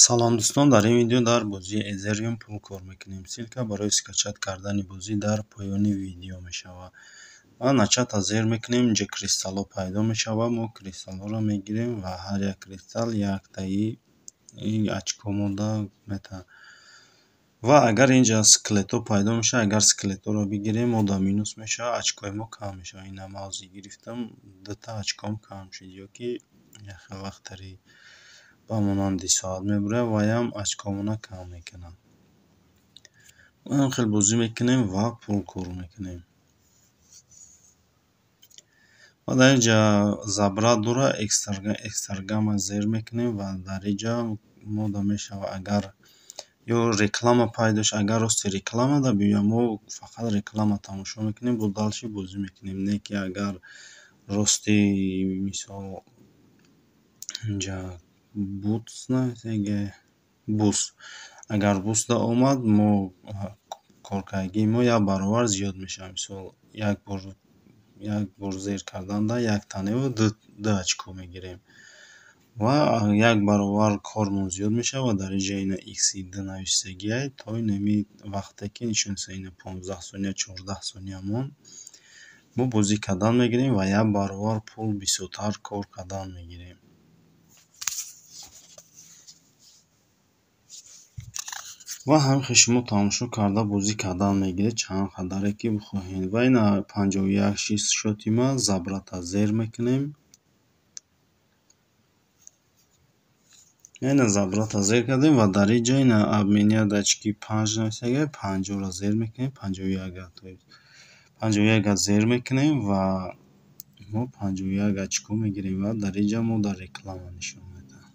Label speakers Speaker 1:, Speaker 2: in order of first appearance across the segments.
Speaker 1: Салом дӯстон, дар ин видео дар бозии Ethereum пул кор мекунем. Ссылка барои скачать кардани бозӣ дар поёни видео мешавад. Ва начать зер мекунем, инҷа кристаллҳо пайдо мешавад. Мо кристаллҳоро мегирем ва ҳар як кристалл яктаи очко монда метавонад. Ва агар инҷа скелетҳо пайдо мешавад, агар скелетҳоро бигирем, мо дар минус мешавад, очкои мо кам мешавад. Ина ман ҳозир гирифтам, дута очком кам шуд, ё ки яхел вақтари ба монанди соат мебурад ваям очкомона кам мекунад. Мо хел бозӣ мекунем ва пул кор мекунем. Ва дар инҷа забрат дора, экстрагама зер мекунем ва дар инҷа мода мешавад, агар ё реклама пайдо шавад, агар рости реклама да биёяд, мо фақат реклама тамошо мекунем, бо дальше бозӣ мекунем. Не ки агар рости мисол инҷа бутс бус, агар бус да омад, мо коркардагии мо як баробар зиёд мешавад. Мисол як бор зер карданда як таневу ду очко мегирем ва як баробар кормон зиёд мешавад. Ва дар инҷа ина икси ду навиштагиай то инами вақте ки нишон ина 15 сония, 14 сония монд, мо бозӣ кардан мегирем ва як баробар пул бисёртар кор кардан мегирем. Ва ҳамин шумо тамошо карда бозӣ кардан мегиред чанд қадаре ки бихоҳед. Ва ина 51 шист шоти ма забрата зер мекунем. Ина забрата зер кардем ва дар инҷа ина обменять очки панҷ навиштагиай, панҷоро зер мекунем, 51 зер мекунем ва мо 51 очко мегирем ва дар инҷа мо дар реклама нишон медиҳад.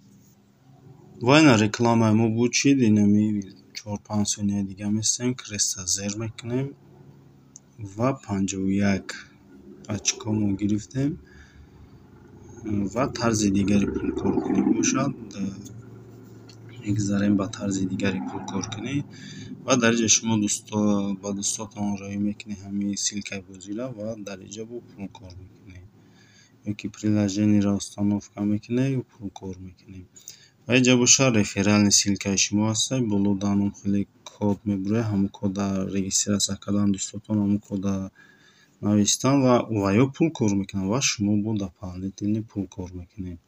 Speaker 1: Ва ина рекламаи мо буд шид, инами 4-5 сонияи дига местем, креста зер мекунем ва 51 очко мо гирифтем. Ва тарзи дигари пулкоркунӣ бошад, мегузарем ба тарзи дигари пулкоркунӣ. Ва дар инҷа шумо ба дӯстотон роҳӣ мекунед ҳамин ссылкаи бозиро ва дар инҷа бо пул кор мекунед. Ё ки приложениеро установка мекунед, пул кор мекунед. Ва инҷа бошад реферальный ссылкаи шумо ҳаст, боло дар хеле код мебуред, ҳамон кода регистрация кардан дӯстотон ҳамон кода навистан ва ё пул кор мекунанд ва шумо бо дополнительный пул кор мекунед.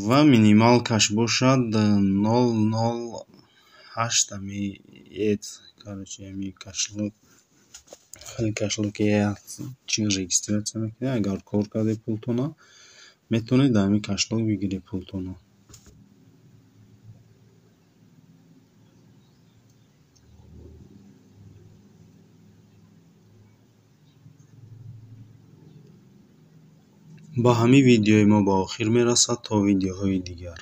Speaker 1: Ва минималкаш бошад 0,08 ами эт, короче, ами кошелёк, хеле кошелёки чи регистрация мекунед, агар кор кардед пултона, метавонед дар ҳамин кошелёк бигиред пултона. Ба ҳамин видеои мо ба охир мерасад. То видеоҳои дигар.